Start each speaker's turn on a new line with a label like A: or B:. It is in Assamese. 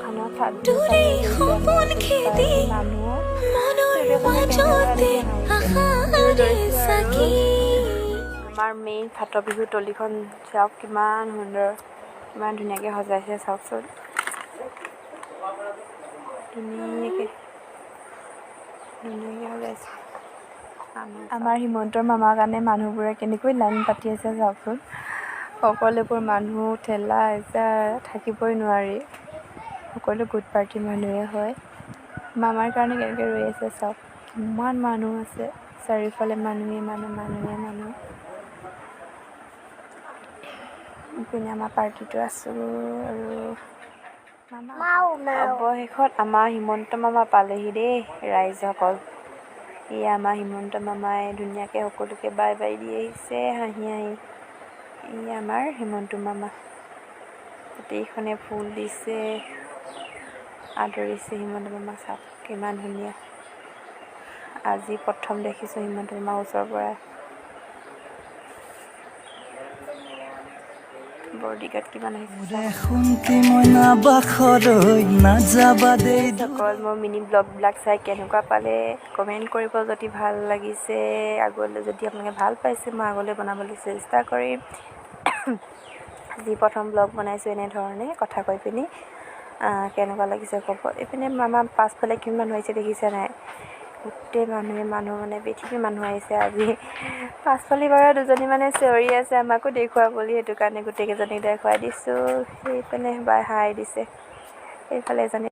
A: খানা ফাট
B: দূৰেই সপোন খেদি
A: মানুহ
B: মনৰ মাজতে আশাৰে চাকি।
A: আমাৰ মেইন ফাট বিহু তলিখন চাওক, কিমান সুন্দৰ, কিমান ধুনীয়াকৈ সজাইছে চাওকচোন। ধুনীয়াকৈ ধুনীয়াকৈ সজাইছে। আমাৰ হিমন্ত মামাৰ কাৰণে মানুহবোৰে কেনেকৈ লাইন পাতি আছে চাওকচোন। সকলোবোৰ মানুহ ঠেলা হেঁচা, থাকিবই নোৱাৰি। সকলো গোট পাৰ্টিৰ মানুহে হয়। মামাৰ কাৰণে কেনেকৈ ৰৈ আছে চাওক। কিমান মানুহ আছে, চাৰিওফালে মানুহে মানুহ, মানুহে মানুহ। ইপিনে আমাৰ পাৰ্টিটো আছোঁ আৰু মামা। অৱশেষত আমাৰ হিমন্ত মামা পালেহি দেই ৰাইজসকল। এয়া আমাৰ হিমন্ত মামাই ধুনীয়াকৈ সকলোকে বাই বাই the আহিছে হাঁহি হাঁহি। এয়া আমাৰ হিমন্ত মামা। গোটেইখনে ফুল দিছে, আদৰিছে হিমন্ত মামাক। চাওক কিমান ধুনীয়া। আজি প্ৰথম দেখিছোঁ হিমন্ত মামাক ওচৰৰ পৰা। বডিগাৰ্ড কিমান আহিছে।
C: সোণটি মইনা বাখৰৈ নাযাবা দেই।
A: সকল, মোৰ মিনি ব্লগবিলাক চাই কেনেকুৱা পালে কমেণ্ট কৰিব। যদি ভাল লাগিছে, আগলৈ যদি আপোনালোকে ভাল পাইছে, মই আগলৈ বনাবলৈ চেষ্টা কৰিম। আজি প্ৰথম ব্লগ বনাইছোঁ এনেধৰণে কথা কৈ পিনি। কেনেকুৱা লাগিছে ক'ব। এইপিনে আমাৰ পাছফালে কিমান মানুহ আহিছে দেখিছে নাই? গোটেই মানুহে মানুহ, মানে পৃথিৱীৰ মানুহ আহিছে আজি। পাছফালে বাৰু দুজনী মানে চিঞৰি আছে আমাকো দেখুওৱা বুলি, সেইটো কাৰণে গোটেইকেইজনীক দেখুৱাই দিছোঁ। সেইপিনে বাই হাই দিছে, এইফালে এজনী।